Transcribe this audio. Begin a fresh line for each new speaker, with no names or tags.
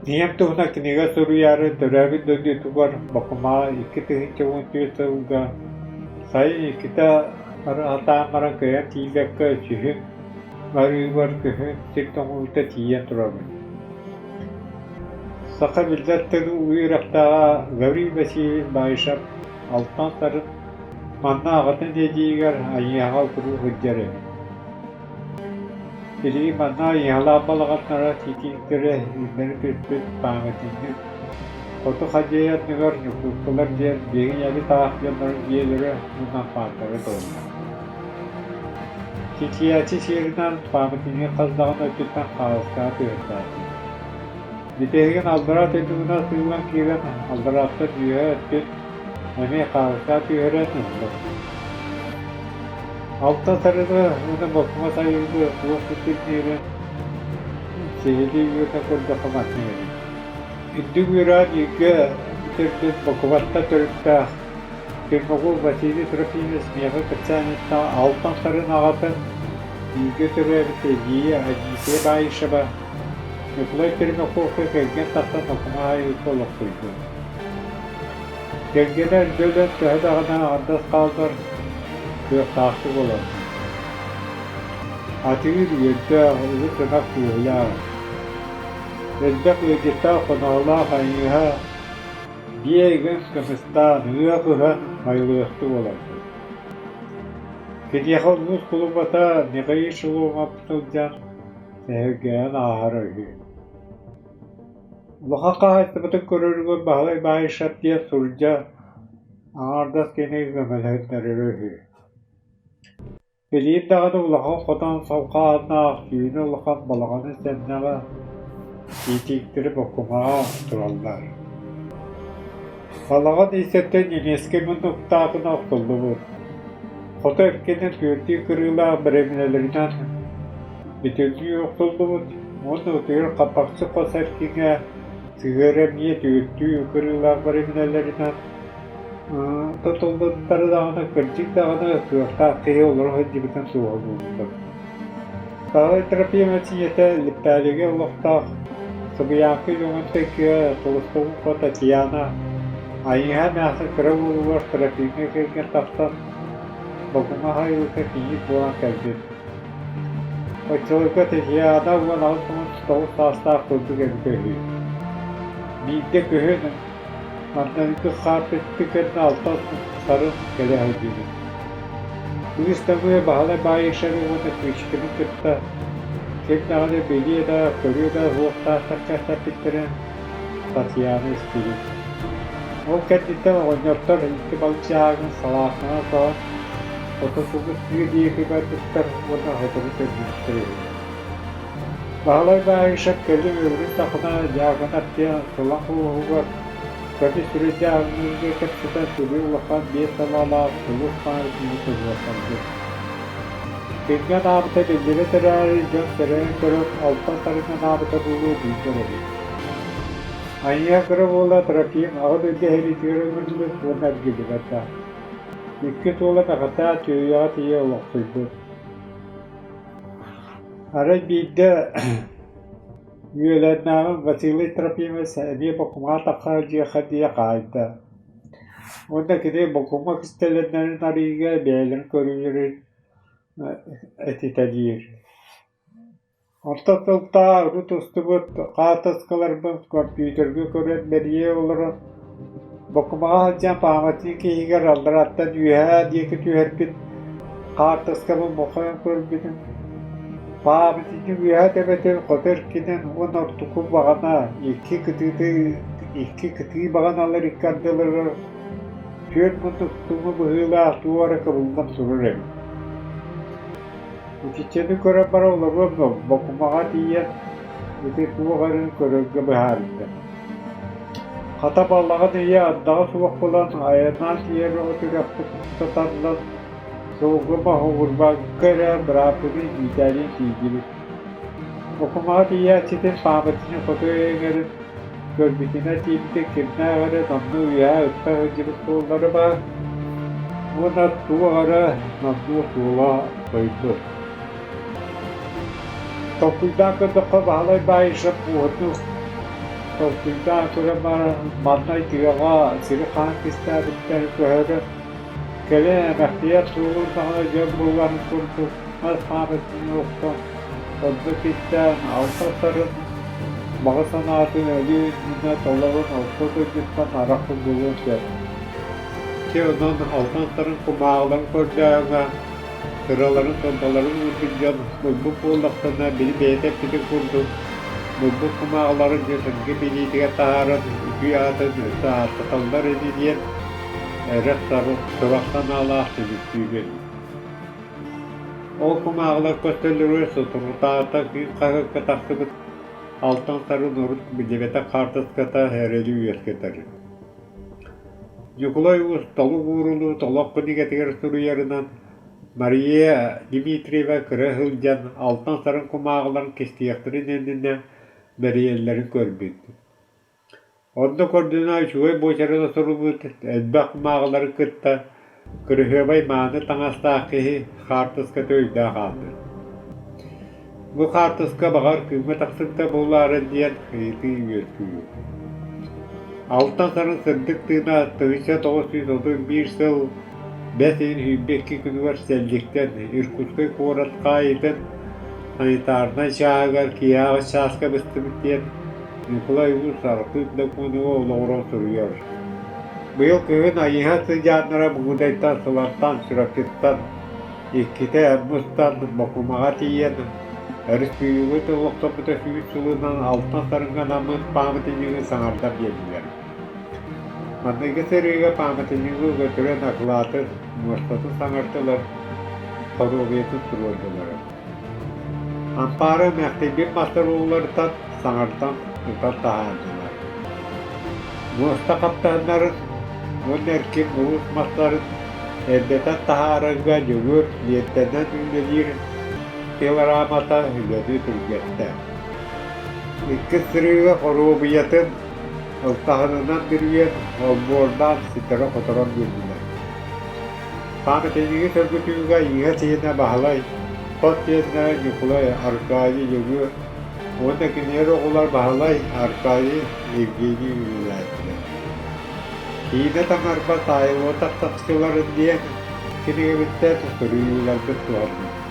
Ийэм туһунан кинигэ суруйаары төрөөбүт дойдутугар Бакумаҕа 2014 сылга сайын иккитэ сатаан баран кыайан тиийбэккэ үсүһүн барыыбар күһүн сир тоҥуута тиийэн турабын. Саха биллэр тыл үөрэхтээҕэ Гаврил Васильевич Баишев Алтан Сарын манна аҕатын эдьиийигэр Айыыһаҕа куруук сылдьар эбит. Билигин манна Айыыһалаах балаҕаннара титииктэрэ үүннэри түспүт пааматынньык Хоту Хадьыйа анныгар Ньукуускалар диэн биһиги таах дьоннорун дьиэлэрэ уонна ампаардара туолла. Чинчийээччи сиэринэн пааматынньык хас даҕаны өттүттэн хаалыскаҕа түһэртээччи. Бүтэһигин аллараа дойдугунан сыыллан киирэн алларааттан үөһээ өттүн эмиэ хаалыскаҕа түһэрэн ыллым. Алта сарыны уонна бокума сайыыны туох ситимниирин сиһилии үөрэтэн көрдөххө маннык эбит. Үрдүк үөрэҕин бииргэ бүтэрбит Бокубаттан төрүттээх Пермогул Василий Трофимович миэхэ кэпсээниттэн Алтан Сарын аҕатын бииргэ төрөөбүт эдьиийэ Анисия Баишева Ньукулай Пермяковка кэргэн тахсан Окума айыыта олохсуйбут. Кэргэнэ эрдэ өлөн төһө даҕаны аҥардас хааллар, кыахтаахтык олорбут. Атыыр үөрдээх, урут ынах сүөһүлээх. Элбэх ыалдьыттаах хоноһолоох Айыыһа биэ игин кымыстаан, ыа кыһан майылыахтык олорбут. Киниэхэ улуус кулубата Михаил Шеломов сылдьан сэһэргэһэн ааһара үһү. Улахан хаһаайыстыбатын көрөрүгэр Баһылай Баайышев диэн сурдьа аҥаардас кини көмөлөһүннэрэрэ үһү. Билигин даҕаны улахан хотон салҕааннаах, түүнү улахан балаҕаны сэмнэҕэ, тиитииктэри бокумаҕа тураллар. Балаҕан иисэттэн немецкэй муннуктаахына охсуллубут. Хото эркинин түөртүү кырыылаах бэрэбинэлэринэн бүтүннүү охсуллубут уонна утуйар хаппахчы хос эркиҥэ сыһыара эмиэ түөртүү кырыылаах бэрэбинэлэринэн тутуллуттара даҕаны кырдьык даҕаны кыахтаах киһи олоро сылдьыбытын туоһулууллар. Павел Трофимович ийэтэ Липпээлигэ олохтоох Сыбыйааҥкы дьоҥун тэҥкигэ Толустовуха Татьяна Айыыһа эмээхсин кыра уолугар Трофимҥа кэргэн тахсан Бокуҥа аһайыыта кийиит буолан кэлбит. Оччолорго Татьяна 18 19 саастаах курдук эбитэ үһү. Биирдэ күһүн Манныгы хаартыска кэннэ алта сарын кэлэ сылдьыбыт. Кыыс Намыа Баһылай Баайышевы уонна Кычкины кытта ким даҕаны билиэ да, көрүө да суохтаахтар кэпсэппиттэрин Татьяна истибит. Ол кэнниттэн оҕонньоттор икки балчааҕын салаатынан соһон хоту сулус тыа диэки барбыттар уонна сотору төннүбүттэр үһү. Баһылай Баайышев кэлин өлбүт сахана Дьаакынап диэн Сылаҥ улууһугар көмүс сүрүннээҕиҥҥэ кэпсэтэн сүрү улахан биэс салаалаах сулус пааматынньыгы туруортарбыт. Күҥҥэ анаабыта биллибэт эрээри, дьон сэрэйэн көрөн алтан сарыҥ анаабыта буолуо дииллэр эбит. Айыыһа кыра уола Трофим Аҕа дойду сэриитигэр ыҥырыллыбыт уонна эргиллибэтэх. Икки суола Мэхэтээ Түөйэҕэ тиийэ олохсуйбут. Арай биирдэ үөлээннээҕим Василий Трофимович эмиэ Бокумаҕа тахсар дьиэхэ диэ хаайда. Уонна кини Бокума кистэлэҥнэрин арыйыыга бэйэлэрин көрүүлэрин этитэлиир. Онтон сылтаан урут устубут хаартыскаларбын компьютерга көрөн бэрийэ олорон Бокумаҕа сылдьан пааматынньык иһигэр аллараттан үөһээ диэки түһэрбит хаартыскабын бохойон көрбүтүм. Пааматынньык үөһээ төбөтүн хоту эркинин уонна ортоку баҕана икки кытыыты икки кытыы баҕаналар икки ардыларыгар түөрт муннуктуҥу быһыылаах туох эрэ кыбыллан турар эбит. Итиччэни көрөн баран олоруом дуо, Бокумаҕа тиийэн ити туох эрин көрөргө быһаарда. Хата балаҕан ыйа ардаҕа суох буолан айаннаан тиийэр от үрэхпит устата тарлан, суолга моһуогурбакка эрэ бырааппытын Виталий тиийдибит. Бокумаҕа тиийээччитин пааматынньык хоту эҥэрин көрбүтүнэн тиийбитэ кимнээх эрэ номнуо үөһээ ытта сылдьыбыт суоллара баар уонна туох эрэ номнуо суола сойбут. Толкуйдаан көрдөххө, Баһылай Баишев уһуннук Толкуйдаан туран баран манна тыаҕа сири хаһан кистээбиттэрин көһөрөн, кэлин эмэхтийэр суолун даҕаны дьон буларын курдук мас хаамытын охсон, онно кистээн алта сарын баҕа санаатын өлүү иннинэ толорон орто дойдуттан арахсар буолуон сөп. Ити онон алтан сарын кумааҕыларын көрдөөҥҥө Кыраларын сордолорун уурбут дьон булбут буоллахтарына, били бэйэтэ эппитин курдук, булбут кумааҕыларын дьон-сэргэ билиитигэр таһааран үтүө аатын өссө ааттаталлар ини диэн эрэх-турах санаалаах түмүктүүбүн. Ол кумааҕылар көстөллөрүгэр соторутааҕыта Кыым хаһыакка тахсыбыт Алтан Сарын урут биллибэтэх хаартыската эрэли үөскэтэр. Ньукулай Уус толук уурунуу толох кинигэтигэр суруйарынан, Мария Дмитриева кыра сылдьан алтан сарын кумааҕыларын кистиэхтэрин иннинэ бэрийэллэрин көрбүт. Онно көрдүнэ үчүгэй буочарынан суруллубут элбэх кумааҕылары кытта кырыһыабай мааны таҥастаах киһи хаартыската өйдөөх хаалбыт. Бу хаартыска баҕар күҥҥэ тахсыбыта буолаары диэн ыйытыы үөскүүр. Алтан сарын сырдык тыына 1931 сыл бэс ыйын 22 күнүгэр сэлликтэн Иркутскай куорат хаайыытын санитарнай чааһыгар киэһэ чааска быстыбыт диэн Ньукулай Уус архыып докумуонугар олоҕуран суруйар. Быйыл күһүн Айыыһа сыдьааннара Муҥудайтан, Сылантан, Чурапчыттан иккитэ мустан Бокумаҕа тиийэн, өрөспүүбүлүкэ олохтоммута 100 сылынан алтан сарыҥҥа анаммыт пааматынньыгы саҥардан биэрдилэр. Маҥнайгы сырыыга пааматынньыгы көтүрэн акылаатын, муостатын саҥартылар, хоруобуйатын туруордулар. Ампаары эмээхтийбит мастар уулларыттан саҥардан тутан таһаардылар. Муоста хаптаһыннарын уонна эркин уус мастарын эрдэтэн таһаарарга Дьөгүөр лиэнтэнэн үлэлиир пилорамата үлэни түргэттэ. Иккис сырыыга хоруобуйатын ылтаһынынан бүрүйэн, олбуордаан ситэрэ-хоторон биэрдилэр. Пааматынньыгы сөргүтүүгэ Ииһэ сиэнэ Баһылай, хос сиэннэрэ Ньукулай, Аркадий, Дьөгүөр уонна кинилэр оҕолор Баһылай, Аркадий, Евгений үлэлээтилэр. Киинэ таҥарба таайыллыбатах тахсыыларын диэн кинигэбиттэн суруйууларбын туһанным.